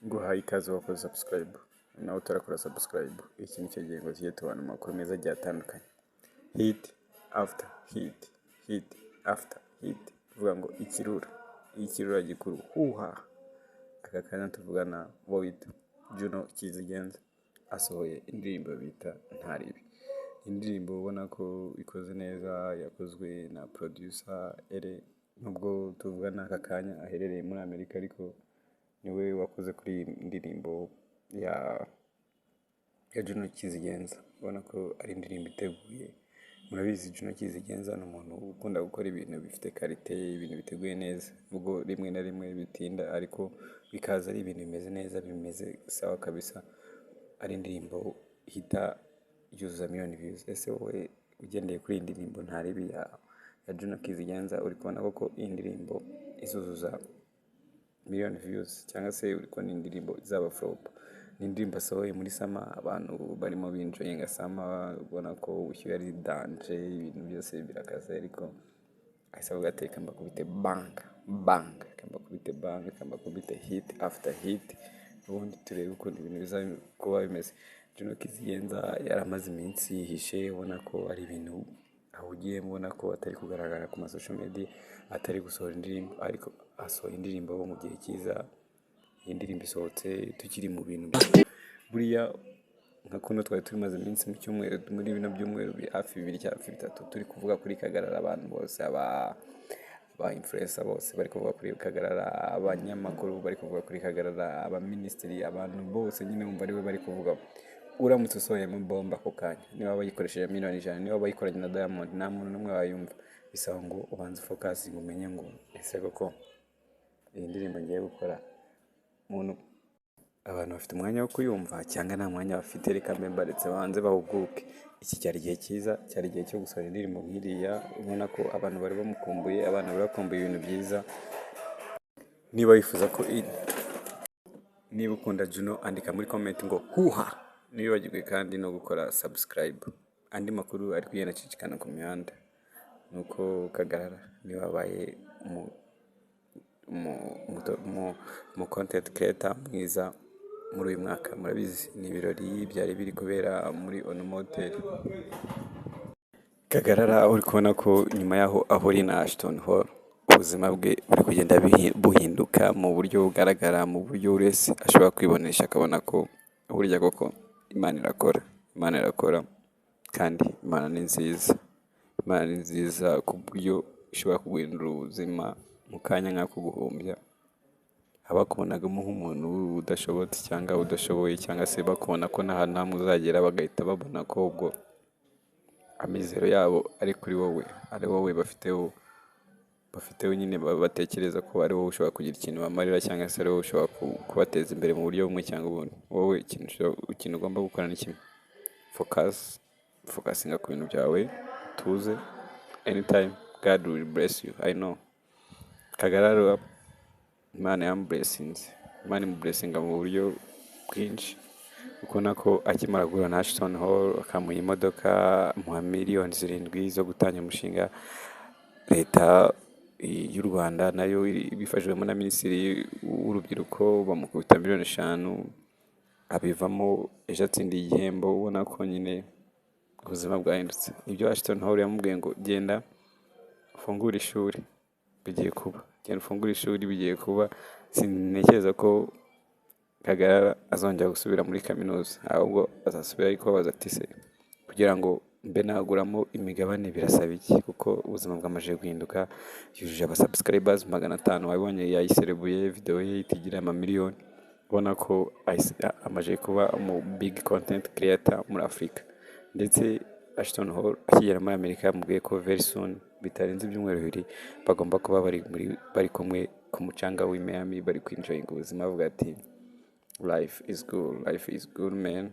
Nguhaye ikaze wakoze subscribe, nawe utarakora subscribe, iki ni cyo gihe ngo tujye tubana amakuru meza agiye atandukanye. Hit after hit, hit after hit, tuvuga ngo ikirura, ikirura gikuru huha. Aka kanya tuvugana uwo bita Juno Kizigenza asohoye indirimbo bita Ntaribi. Indirimbo ubona ko ikoze neza, yakozwe na producer Ere, nubwo tuvugana aka kanya aherereye muri Amerika, ariko niwe wakoze kuri iyi ndirimbo ya Juno Kizigenza. Ubona ko ari indirimbo iteguye. Murabizi, Juno Kizigenza ni umuntu ukunda gukora ibintu bifite qualité, ibintu biteguye neza, nubwo rimwe na rimwe bitinda, ariko bikaza ari ibintu bimeze neza, bimeze sawa kabisa, ari indirimbo ihita yuzuza miliyoni views. Ese wowe ugendeye kuri iyi ndirimbo Ntaribi ya Juno Kizigenza, uri kubona koko iyi ndirimbo izuzuza miliyoni views, cyangwa se uri kubona indirimbo izaba flop? Ni indirimbo asohoye muri summer, abantu barimo binjoyinga summer, ubona ko ubushyuhe ari danger, ibintu byose birakaze, ariko ahise avuga ati: "Reka mbakubite bang bang, reka mbakubite bang, reka mbakubite hit after hit, ubundi turebe ukuntu ibintu biza kuba bimeze." Juno Kizigenza yari amaze iminsi yihishe, ubona ko ari ibintu ahugiyemo, ubona ko atari kugaragara ku ma social media, atari gusohora indirimbo, ariko asohoye indirimbo mu gihe cyiza. Iyi ndirimbo isohotse tukiri mu bintu buriya nka kuno twari tumaze iminsi mu cyumweru, muri bino byumweru hafi 2 cyangwa hafi 3, turi kuvuga kuri Kagarara. Abantu bose, aba influencer bose bari kuvuga kuri Kagarara, abanyamakuru bari kuvuga kuri Kagarara, abaminisitiri, abantu bose nyine wumva ariwe bari kuvuga. Uramutse usohoyemo bomba ako kanya, niba bayikoresheje miliyoni 100, niba bayikoranye na Diamond, nta muntu n'umwe wayumva. Bisaba ngo ubanze ufocusinge, umenye ngo: "Ese koko iyi ndirimbo ngiye gukora, muntu, abantu bafite umwanya wo kuyumva cyangwa nta mwanya bafite? Reka mbe mbaretse banze bahuguke." Iki cyari igihe cyiza, cyari igihe cyo gusohora indirimbo nk'iriya, ubona ko abantu bari bamukumbuye, abantu bari bakumbuye ibintu byiza. Niba wifuza ko, niba ukunda Juno, andika muri comment ngo "huha". Ntiwibagirwe kandi no gukora subscribe. Andi makuru ari kugenda acicikana ku mihanda ni uko Kagarara niwe wabaye mu content creator mwiza muri uyu mwaka. Murabizi, ni ibirori byari biri kubera muri Onomo Hotel. Kagarara uri kubona ko nyuma y'aho ahuriye na Ashton Hall, ubuzima bwe buri kugenda buhinduka mu buryo bugaragara, mu buryo buri wese ashobora kwibonesha akabona ko burya koko Imana irakora, Imana irakora kandi Imana ni nziza. Imana ni nziza ku buryo ishobora kuguhindura ubuzima mu kanya nk'ako guhumbya. Abakubonagamo nk'umuntu udashobotse cyangwa udashoboye, cyangwa se bakubona ko nta hantu hamwe uzagera, bagahita babona ko ubwo amizero yabo ari kuri wowe, ari wowe bafiteho nyine, batekereza ko ari wowe ushobora kugira ikintu bamarira, cyangwa se ari wowe ushobora kubateza imbere mu buryo bumwe cyangwa ubundi. Wowe ikintu ugomba gukora ni kimwe: focus, focusinga ku bintu byawe, tuze, anytime God will bless you. I know Kagarara Imana yamublessinze, Imana imublessinga mu buryo bwinshi. Ubona ko akimara guhura na Ashton Hall, akamuha imodoka, amuha miliyoni 7 zo gutangira umushinga, Leta y'u Rwanda nayo ibifashijwemo na Minisitiri w'Urubyiruko bamukubita miliyoni 5, abivamo ejo atsindiye igihembo. Ubona ko nyine ubuzima bwahindutse. Ibyo Ashton Hall yamubwiye ngo "Genda ufungure ishuri", bigiye kuba. "Genda ufungure ishuri", bigiye kuba. Sintekereza ko Kagarara azongera gusubira muri kaminuza, ahubwo azasubira ari kubabaza ati: "Se kugira ngo mbe naguramo imigabane birasaba iki?" Kuko ubuzima bwamaze guhinduka. Yujuje abasubscribers 500, wabibonye, yayiserebuye, video ye ihita igira amamiliyoni. Ubona ko amaze kuba umu big content creator muri Afurika. Ndetse Ashton Hall akigera muri Amerika yamubwiye ko very soon, bitarenze ibyumweru 2, bagomba kuba bari kumwe ku mucanga w'i Miami, bari kwinjoyinga ubuzima, bavuga ati: "Life is good, life is good, man."